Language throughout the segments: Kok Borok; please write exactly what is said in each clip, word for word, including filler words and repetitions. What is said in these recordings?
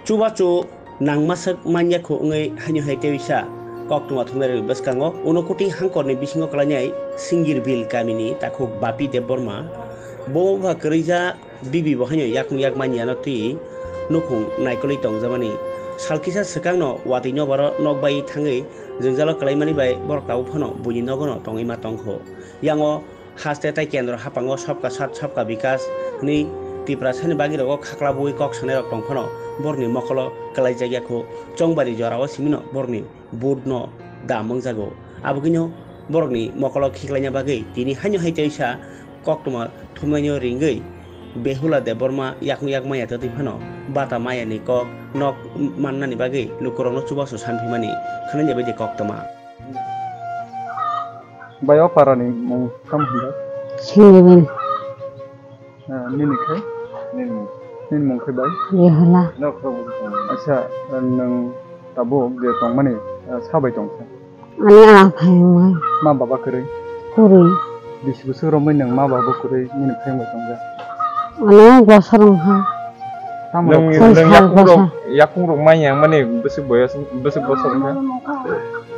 Chubachu nangmaswk manya khu wngwi haino hai tei wisa koktwma thumnairokni bwskango Unokoti hangkorni bisingo kwlainai Singirbil kamini takhuk Bapi Debbarma. Bo wngkha kwrwija bibi bo haino yakung yak manyano twi nukhung naikolwi tongjakmani. Sal kisa swkangno watwi nokbaro nok bai thangwi jwngjalo kwlaimani bai borok tabuk phano buini nogono tongwi ma tongkho. Yango haste tei kendro haphango Sabka Sath Sabka Bikas hwnwi Tiprasani bagwi rogo khaklabwi kok sanairok tong phano borokni mokolo kwlaijakya kho. Chongbari jorao simino borokni vote no dam wngjago. Abogwino borokni mokolo khiklaina bagwi tini haino hai teisa koktwma thumnaino ringwi Behula Debbarma yakung yak maya twtwi phano bata mayani kok nok mannani bagwi lukurokno chubachu sanphimani khwnani bai de koktwma. Bai o parani mung tamo hwnjak? Singirbil. Ah, nini khe? Nini mung. Nini mung khe bai? Behula. Acha, nwng tabuk je tongmani, ah, sa bai tong kha? Ani a phai wngmai. Ma baba kwrwi? Kwrwi. Bisi bwswk romwi nwng ma baba kwrwi nini phai wngbai tong kha? Ani bosor wng kha. Tamo Nwng, rok? Nwng Sal yakungrok, bosor. Yakungrok mai yang mani bwswk boyos, bwswk bosor wngkha?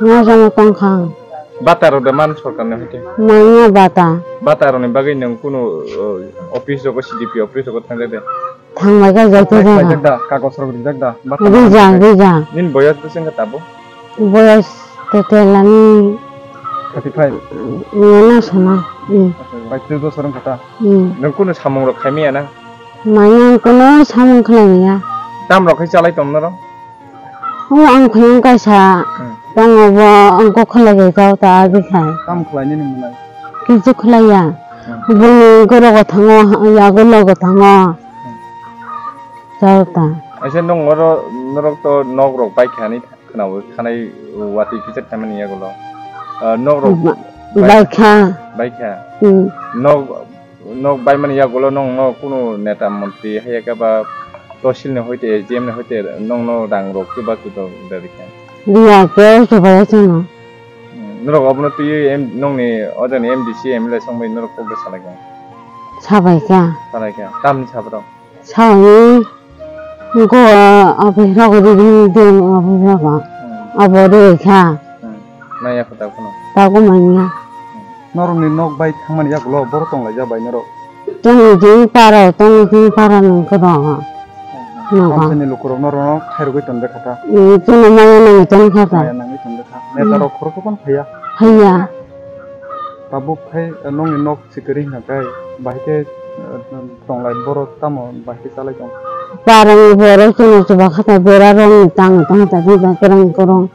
Mojang tong kha ang. Bata rok da man sorkar ni hoite? Manya bata. Bata rok ni bagwi nwng kunu, uh, office rogo, C D P office rogo thangjak de? Thangbai kha, jaito Thangbai jaga. Khaijak da, kagos rok rijak da? Bata Rijak, man rijak. Nini boyos bwswk wngkha tabuk? Boyos total ani Thirty five. Nana sana. Hmm. Bai tris bosor wngkha ta? Hmm. Nwng kunu samung rok khaimaya na? Manya ang kono samung khlai maya. Tam rok khai chalai tong norok? O ang khaiyung kaisa Hmm. tongo bo ang kok khlai bai jao ta agi khai. Tam khlai nini mwnai? Kichu khlai ya. Hmm. Bini goro go thango, yago logo thango. Hmm. Jao ta. Aise nung oro norok to nok rok bai kha ni khwnao khanai watwi kichar khaimani yagulo. Ah, nok rok Ba-, bai-, bai kha. Bai kha. Hmm. Nok Nok baimani yagulo nongno kunu neta montri haiya khe ba tosil ni hoite A G M ni hoite nongno rang rok chuba chuba rikha. Riya khe chuba ya chwngno. Hmm, norok obono twiwi em-, nongni ojani M D C M L A songbai norok kok bwsa lai kha. Sabai kha. Salai kha. Tamni sabrok. Sabai. Go office rogo rwgwi de office rogo. Hmm. Abo rwgwi kha. Hmm. Maya kho ta kheno. Tabuk manya. Hmm. Norokni nok bai thangmani yagulo borok tonglaijak bai norok? Tongwi tini para, tongwi tini para nung khe rw. Hmm. Nogo. Amchaini lukurok norokno khairogwi tongde kha ta? Hmm, chwngno maya nangwi tong kha ta. Maya nangwi tongde kha. Hmm. Neta rok khoroksa phano phaiya? Phaiya. Tabuk khai, eh, nongni nok Sikiri hingka kai, bahai khe, eh, tonglai borok tamo bahai khe chalai tong? Parani borok chwngno chuba kha ta, bera rok ni tang tang ta, bera kwrwng kwrwng.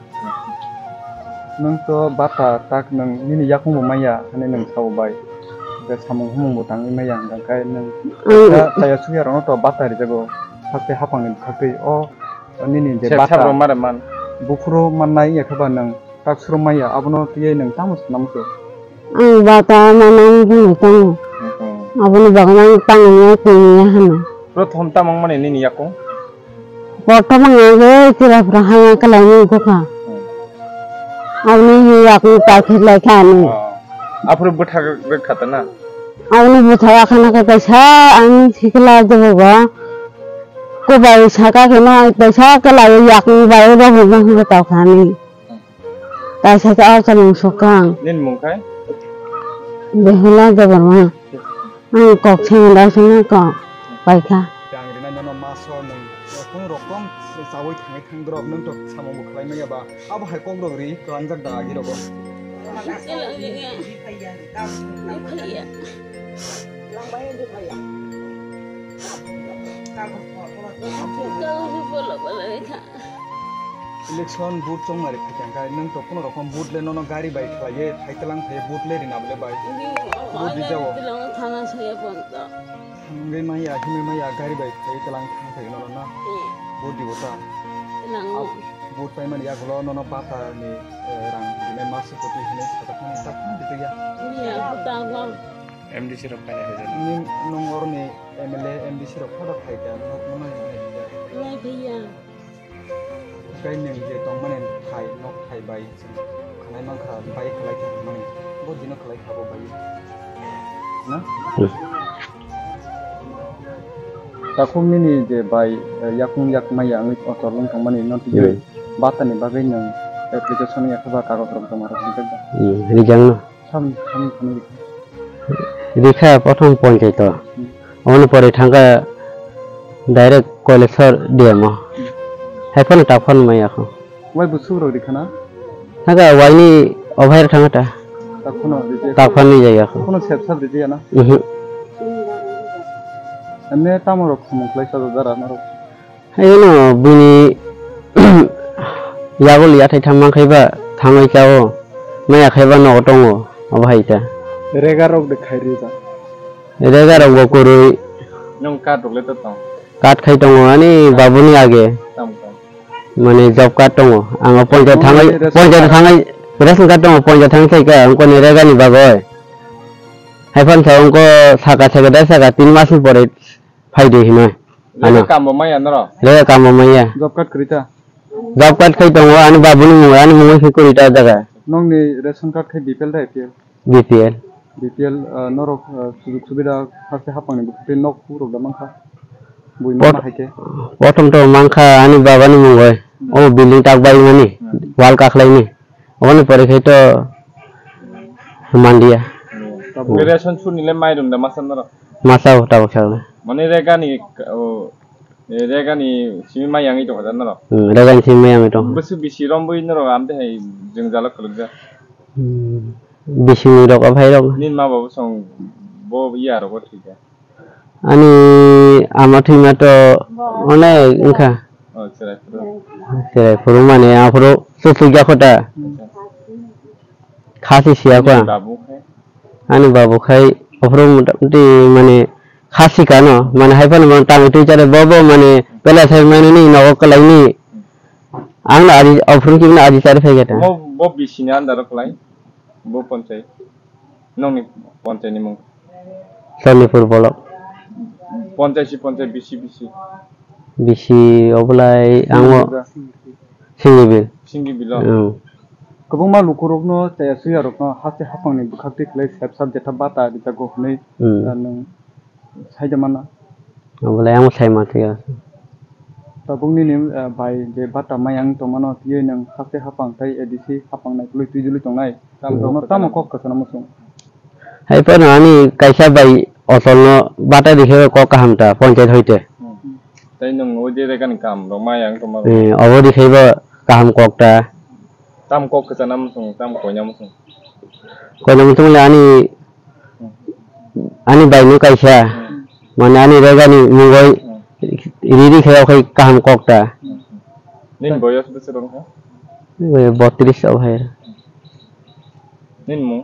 Nwng to bata tak nwng nini yakung bo manya, hani nwng sao bai. Hingke samung humung bo tangwi manya, hingka kai nwng Ang chaya, chaya suya rok no to bata rijago, sakte hapang ni sakte o nini je Sep bata. Sap rok mare man. Buphuru mannai ya khe ba nwng. Tak suru maya, abono twiwi nwng tamo sanam khe? Ang bata manang hwnwi tongo. Hmm. Aboni bagwi ang tangwi tongya hano. Prothom tamo wngmani nini yakung? Prothom ang age chwraphra haya kwlaini wngkha. Hmm. Aboni yakung ta khe lai kha ani. Oh. Aphuru bwthak rwk kha ta na? Aboni bwthak akhana khe kaisa ang sikla dobogo. Kubai saka khe no kaisa kwlai yakung bai rw hwnwi tong kha ani. Kaisa khe o chwng swkang. Nini mung khai? Behula Debbarma. Ang kok sengwi da sengwi kok paikha. Ang rinai nono maso nwng kunu rokom chawi thangwi thang drop nwng to samung bo khlai maya ba abo hai kok rok ri tlangjak da agi rogo. Election vote chong nari kha khe nwng to kuno rokom vote le nono gari bai khlaiye thai tlang thai vote le rina bole bai. Vote di jao. Thana soya ponto. Hingwi maya himwi maya gari bai thai tlang thang thai nono na. Vote di bota. Vote pai mani yagulo nono bata ni, eh, rang dine masu koti hine sata khani tak khani diya. Iya, bota go. M D C rok painai hojani. Nwng orni M L A, M D C rok phada phai kha, nok no nai nai kha. Nai phaiya. Tei nwng je tongmani thai, nok thai bai chwng khanai mankha, bai khlai kha hwnmani. Bo dino khlai kha bo bai. Na? Yes. Takhuk nini je bai, eh, yakung yak maya wngwi ochol wng tongmani no twiwi Hmm. batani bagwi nwng application yakhe ba kagoj rok joma rok rijak da? Hmm, rijak no. Sam, sam, sam rijak. Rikha prothom ponchaito. Hmm. Oboni pore thangkha direct Koileswar D M o. Hmm. Haiphano taphano maya kho. Wai busu rok rikha na? Thangkha waini obhair thangkha ta. Takhano rikha. Taphano jaya kho. Kono sep sap rikha na? Mhm. Emne tamo rok khumung khlai sa jara norok. Haino bini yagul yathai thang mankhe ba thangwi chao, maya khe ba nogo tongo, obo hai ta. Rega rok de khai ri ja. Rega rok bo kwrwi. Nwng card rok le to tong. Card khai tongo ani babuni age. Tam tong. Mane job card tongo. Ang ponchayat thangwi, ration ponchayat card. Thangwi ration card tongo, ponchayat thangwi sai ka, ang koni rega ni bagwi. Hai phan sa ang ko saka saka dai saka tin mas ni pore phai de hino. Rega ano. Kam bo maya noro? Rega kam bo maya. Job card kwrwi ta? Job card khai tongo, ani babuni mung, ani mungwi khai kwrwi ta jaga. Nokni ration card khai B P L da A P L? B P L. B P L, ah, norok, ah, sujug subida haste hapangni bwkhak tei nok huk rok da mankha? Bui pot-, mama hai khe? Pothom to mankha ani babani mungwi. Hmm. O building tak bai mani, hmm, wall kakhlai ni. Oboni pore khai to mandiya. Hmm. Tabuk ration suni le mai rung da masa norok? Masa o tabuk sa. Mane rega ni, o, rega ni simi mai yangwi tong da norok? Hmm, rega ni simi mai yangwi tong. Bwswk bisi rombui norok amte hai jwngjalo khulukjak? Hmm. Bisingni rok o phai rok. Nini ma babu song bo iya rogo thwikha? Ani ama thwima to onek wngkha. Oh, chwrai phuru. Chwrai phuru mane aphuru chuchuk ya kho ta. Acha. Khasi siya kho. Nini babu khai? Ani babu khai aphuru motamuti mane khasi kano, mane hai phano mane tangwi twi chare bo bo mane pela sai mane ni nogo kwlai ni. Ang no aji, aphuru kibini aji chari phai khe ta. Bo, bo bisini under o kwlai? Bo ponchai? Nokni ponchai ni mung? Sonipur bolok. Ponchai si ponchai bisi bisi? Bisi obolai ang o Singibil. Singibil o? Hmm. Kwbangma lukurokno chaya suya rokno haste hapangni bwkhak twi khlai sep sap jetha bata rijago hwnwi, hmm, ah, nwng saida mana. Obolai ang sai ma thwiya. Tabuk nini, eh, bai je bata mayang tongmano twiwi nwng haste hapang tei A D C hapang naikolwi twijlwi tongnai. Tamo, hmm, kok kwchana muchung. Hai phano ani kaisa bai Ocholno bata rikhe kok kaham ta ponchayat hoite. Hmm. Tei nwng oi de rega ni kam rok mayang tongma rok. Eh, obo rikhe bo kaham kok ta. Tam kok kwchana muchung, tam koina muchung. Koina muchung le ani, ani bai no kaisa. Hmm. Mane ani rega ni mungoi, hmm, riri khe okhai kaham kok ta. Hmm. Nini boyos bwswk rok ha? Botris o hai. Nini mung?